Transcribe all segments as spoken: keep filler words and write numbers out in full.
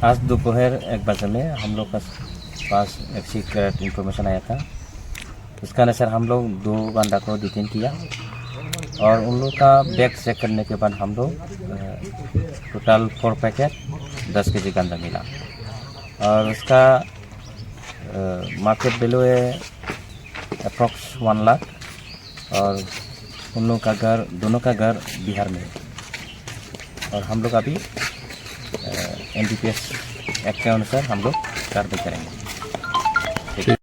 आज दोपहर एक बजे में हम लोग का पास एक सीक्रेट इन्फॉर्मेशन आया था। उसका अनुसार हम लोग दो बंदा को डिटेन किया और उन लोग का बैग चेक करने के बाद हम लोग, अ, टोटल फोर पैकेट दस केजी गांजा मिला और उसका, अ, मार्केट वैल्यू है अप्रॉक्स वन लाख। और उन लोगों का घर, दोनों का घर बिहार में है। और हम लोग अभी, अ, एनडीपीएस एक्ट के अनुसार हम लोग कार्रवाई करेंगे। ठीक है।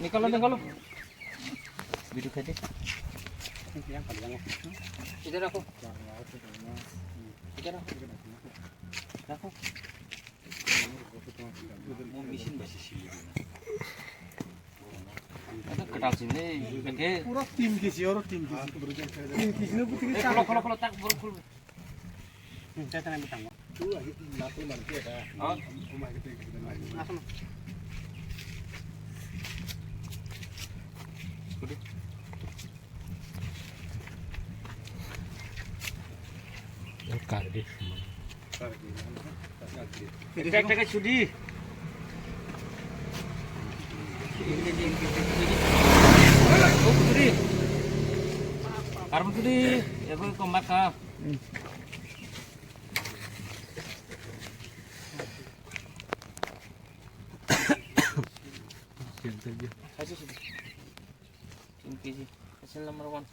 निकालो, निकालो। वीडियो खाई दे। इधर रखो। इधर रखो। रखो। Mo machine bai se sili rwna. Ata kwtal simi le, beke. Pura tin kg, oro tin kg. Tin kg no buti. Eh, kholo, kholo, kholo, tak, borok kholo. Hmm, tata na bitang. Tu ahi na to man ke da. Oh. O mai ke te ke na. Asam. Kudi. Kar di. Ekka ekka ke sudi. Karbo sudi, ego kom baka. Tin kg. Hasil number one.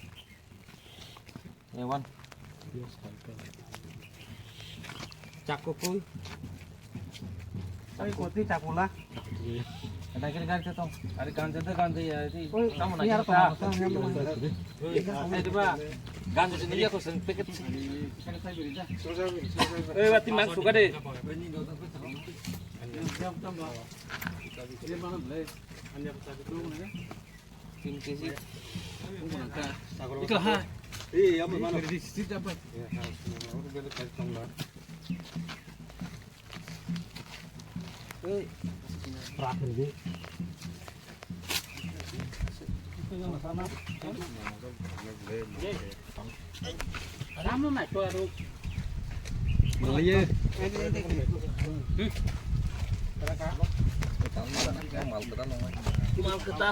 A one. Chaku koi. Oi, koti chaku la. Ada kiri ganja to. Ada ganja to ganja ya, itu. Oi, kamu ini nanya harus apa? Kamu, kamu, kamu. Oi, itu, Pak. Ganja sini ya, kau sering paket. Eh, wati mang suka deh. Tin kg. Ito ha. Eh, ya, mana? Eh, prak ni. Ramo mai to aro. Maliye. Mal kata.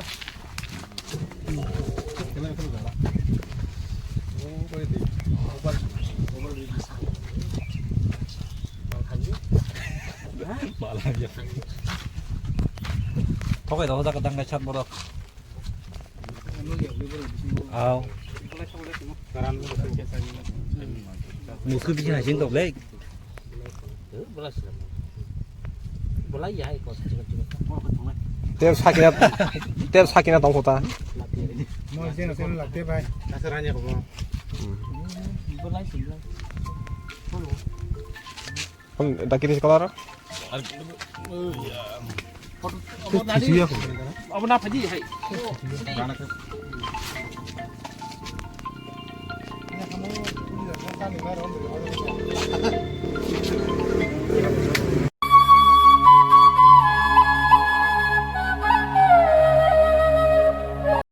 Thokai da hoda kadang kachat borok. Aw. Musu bisi na sing tok lek. Tep sakina, tep sakina tong kota. Mo jeno tep late bai. Asa ranya ko mo. Kon dakiri sekolah ro? Abo na phaji hai.